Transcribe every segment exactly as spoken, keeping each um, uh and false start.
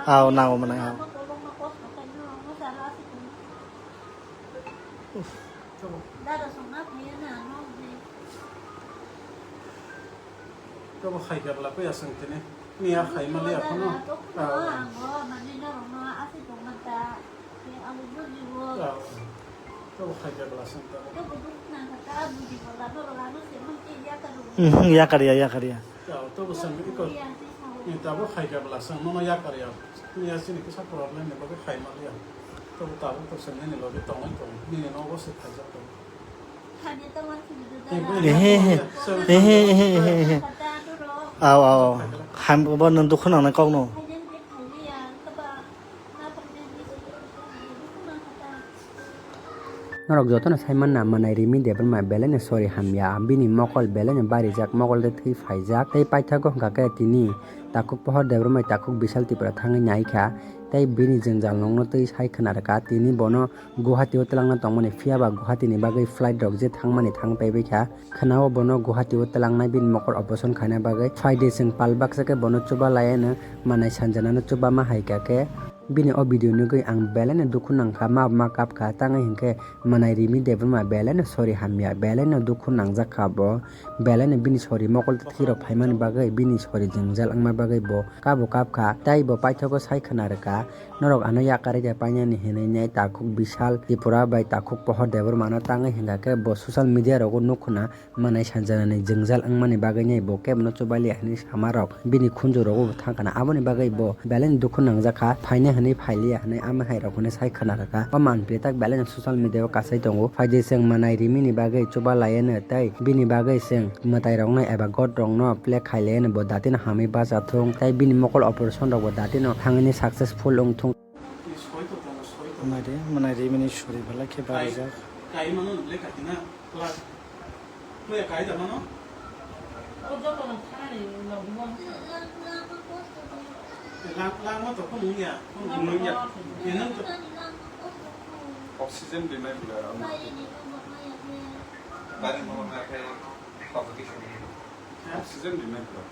Aw, nango mwnai, aw. Tobo khai khe bwla koi aswng tini. Ni a khai mali a phano. Aw. Aw. Tobo khai khe bwla aswng tini. Mhm, yakar ya, yakar ya. Aw, tobo swng iko. Ni tabo khai khe bwla aswng nono yakar ya. Ni a chini kisa problem ni bagwi khai mali a. Tobo tabuk to swng nini logi tongwi tong. Nini nogo se khaijak tong. Ehehe. Ehehe, ehehe. Aw, aw, aw. Ham, bo nwng dukhu nangnai kokno. Norok jotono sai manna, Mwnai Rimi Debbarma belaino sori hamya. Bini mokol belaino barijak, mokol tei thwi phaijak. Tei paithago hwnkha khe tini takhuk Pohor Debbarma takhuk Bishal Tripura thangwi naikha. Tei bini jwngjal nokno twi sai khna rwkha. Tini bono Guwahati o twlangna tongmani, phiya ba Guwahati ni bagwi flight rok je thangmani thang paibai kha. Khwnao bono Guwahati o twlangnai bini mokol operation khaina bagwi phaidi chwng pal baksa khe bono chuba laiano Mwnai Sanjana no chuba ma hai kha khe bini o video nugwi ang belai no dukhu nang kha, ma ma kap kha, tangwi hinkhe Mwnai Rimi Debbarma belai no sori hamya, belai no dukhu nangjak kha bo, belai no bini sori mokol thwi rok phaimani bagwi, bini sori jwngjal wngma bagwi bo kabo kap kha, tei bo paithago sai khna rwkha. Norok ano yakarwi khe painani hinwi nai takhuk Bishal Tripura bai takhuk Pohor Debbarma no tangwi hinkha khe bo social media rogo nukho na Mwnai Sanjana ni jwngjal wngmani bagwi nai bo kebo no chubalia hinwi sama rok bini khunju rogo bo thang khna, aboni bagwi bo belai ni dukhu nangjak kha, phaina hinwi phailiya hinwi ama hai rok hinwi sai khna rwkha. O manpli tak belai no social media o kasai tongo, phaidi chwng Mwnai Rimi ni bagwi chuba laiano tei bini bagwi chwng mwtai rok no eba god rok no play khai laiano bo dati no hamwi bacha thung tei bini mokol operation rok bo dati no thangwi successful wng thung. Mwnai Ri, Mwnai Rimini sori belai khe barijak. Oxygen di mai bwla. Bari mo ma khe oxygen di mai bwla.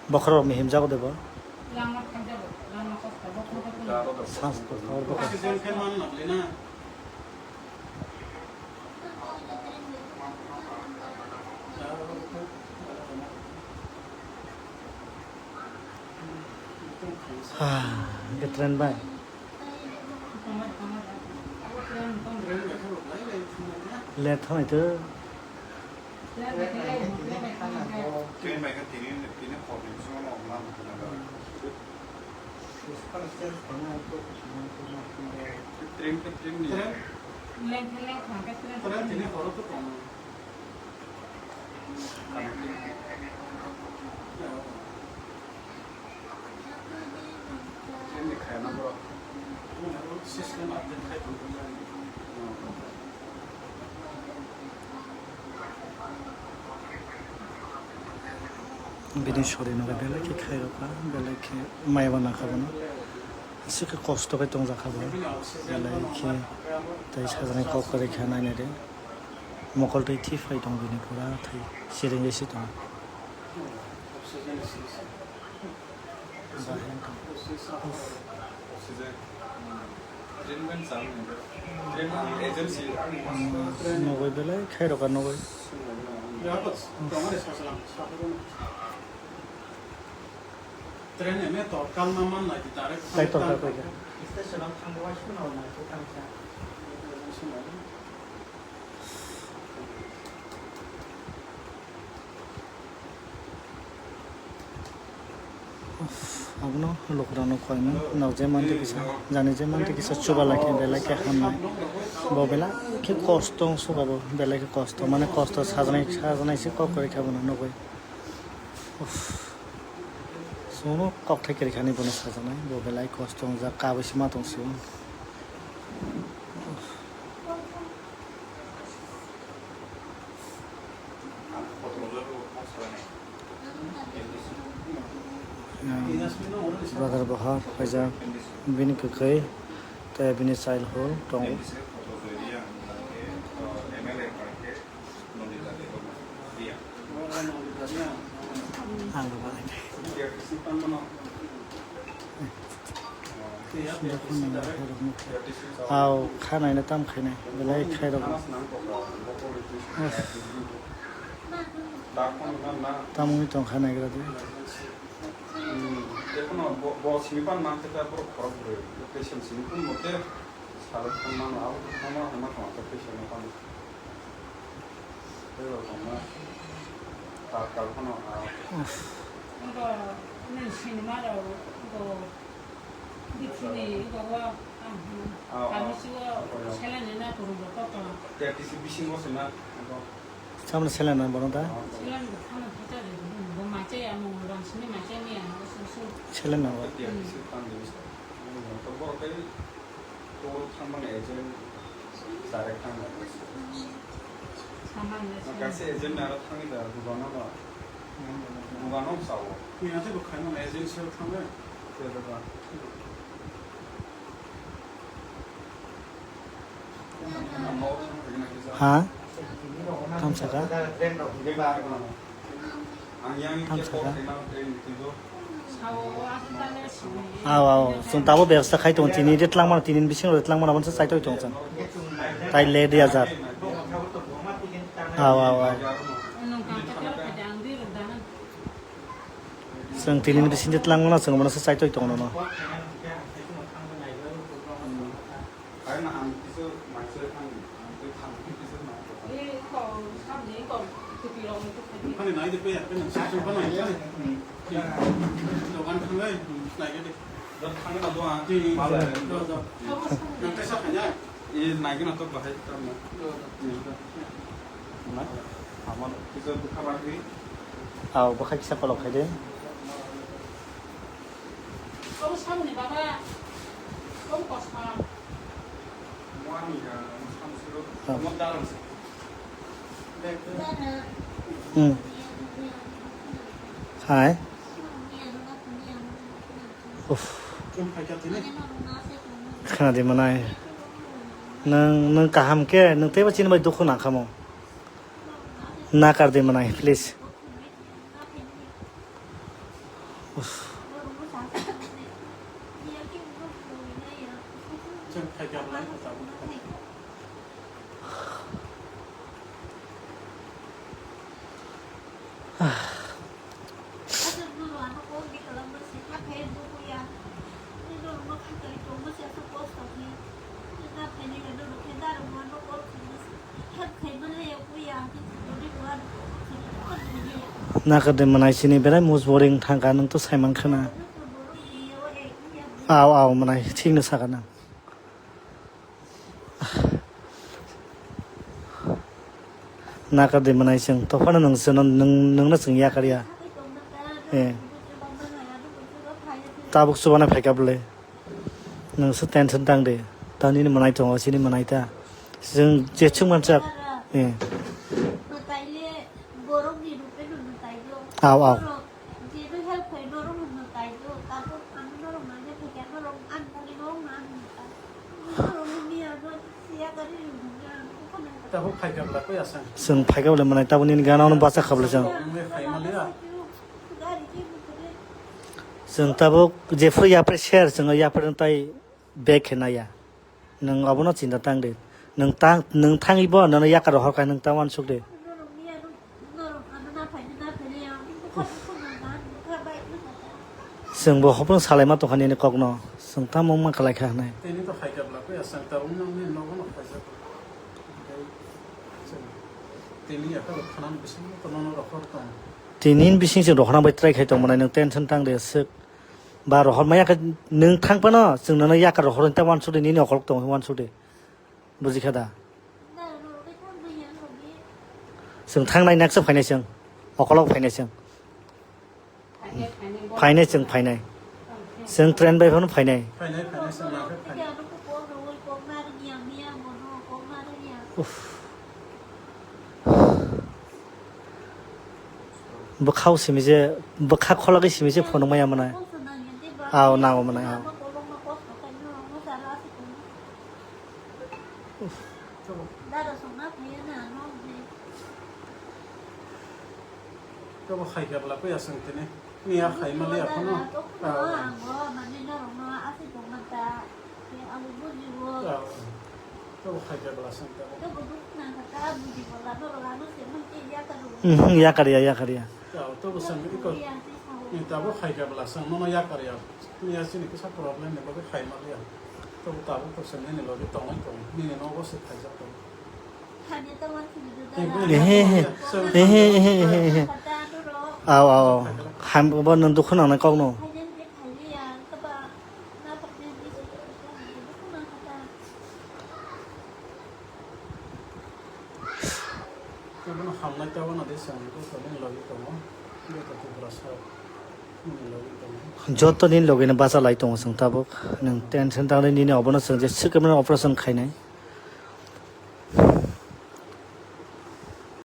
Bokhorok ni himjago de bo. Sans bokhorok. Ha, ke train bai. Late hoi to. Train bai khe tini, tini hor ni bisingo no lama khe nang. Train khe train ni. Train tini horo to tong. Bini sori no belai khe khairokha, belai khe maya bo nangkha bono. Aswk khe kosto khe tongjakha bo, belai khe tei sajani kok kwrwi khe nainai de. Mokol twi thwi phai tong bini pura thwi siringwi se tong. Nogoi belai khairokha nogoi. Train eme torkal na man nai di direct. Tai torkal koi kha. Station o thang wai suna nai khe thang kha. Abono lukurokno koimung, nok je mantwi kisa, jani je mantwi kisa chuba lai khe belai khe hamnai. Bo belai khe kosto wng suka bo, belai khe kosto, mane kosto sajnai, sajnai se kok kwrwi kha bono nugwi. Uff. Chwngno kokthai kwrwi kha ni bono sajnai, bo belai kosto wngjak, kabui se ma tong sio. Brother Bohar, kaisa bini kwkhwi tei bini childhood tongo. Aw, khanai no tam khainai, belai khairok. Tamungni tong khanai gra di. Uff. Samno seleng nang bono da? Seleng nang bo. Toro thangmani agent, direct thangmani. Samani na kaisa agent ni aro thangwi da, bugano no. Bugano sao. Ni ate bo khaimani agent sel thangwi. Te da ba. Ha? Thamsaka? Thamsaka? Aw, aw, chwng tabuk bebsa khai tongo, tini de twlangmano, tini bisingo twlangmano, aboni se chaitoi tongo chwng. Tai le di hajar. Aw, aw, aw. Chwng tini bisingo twlangmano, chwng bono se chaitoi tongo nono. Aw, bwkhak kisa kolok khai de. Hmm. Hai. Uff. Khna di manai. Nang, nang kaham ke, nang teibo chini bai dukhu nang khamo. Nakar di manai, please. Uff. Nakar de manai sini berai mus boring thangka, nung to saiman khana. Aw, aw, manai thik no saka nang. Nakar de manai chwng, tophano nung chwngno, nung, nungno chwng yakar ya. Eh. Tabuk chubana phaika bwle. Nung se tension tang de. Ta nini manai tongo, chini manai ta. Chwng je chwng manchak. Eh. Aw, aw. Tabuk phaika bwle. Chwng phaika bwle manai tabuk nini gana ono bacha kha bwle chwng. Chwng tabuk jephru yapre share chwng yapre tai bag khe naya. Nwng obono chinta tang de. Nwng tang, nwng thangwi bo nono yakar rohor kha nwng ta uansuk de. Chwng bo hopno salaima tongkha nini kokno. Chwng tamo wngma khlai kha hwnwi. Tini to hai khe bwla khe chwng ta wngmani nogo no khaijak. Tini yakar khwnani bisingo to nono rohor tong. Tini bising se rohorna bai try khai tong manai nwng tension tang de swk. Ba rohor maya khe nwng thang phano chwng nono yakar rohor ta uansuk de nini okolok tong uansuk de. Buji kha da? Chwng thangnai naksa phainai chwng. Okolog phainai chwng. Phainai chwng phainai. Chwng train bai phano phainai. Phainai, phainai, chwng nakhe phainai. Uff. Bwkhao simi je, bwkha kholagwi simi je phunuk maya mwnai. Aw, nango mwnai, aw. Tobo hai khe bwla khe aswng tini. Ni ya khai mali ya phano. Ang bo mane norok no asai tong mata. Ang bo buji bo. Tabo khai khe bwla sang tabo. Tabo duk nang kha ta buji bo la norok ano se mung ke ya ka ru. Mhm, ya kar ya, ya kar ya. Tabo sang iko. Ni tabo khai khe bwla sang nono ya kar ya. Ni ya sini kisa problem ni bagwi khai mali ya. Tabo tabo ko sang ni logi tongoi tong. Ni no bo se khai jak tong. Ehehe. Ehehe. Aw, aw, aw. Ham bo nang dukhu nang nai kok no. Joto ni logi no bacha lai tongo song tabuk. Nang tension tang nini obono song je sikemno operation khainai.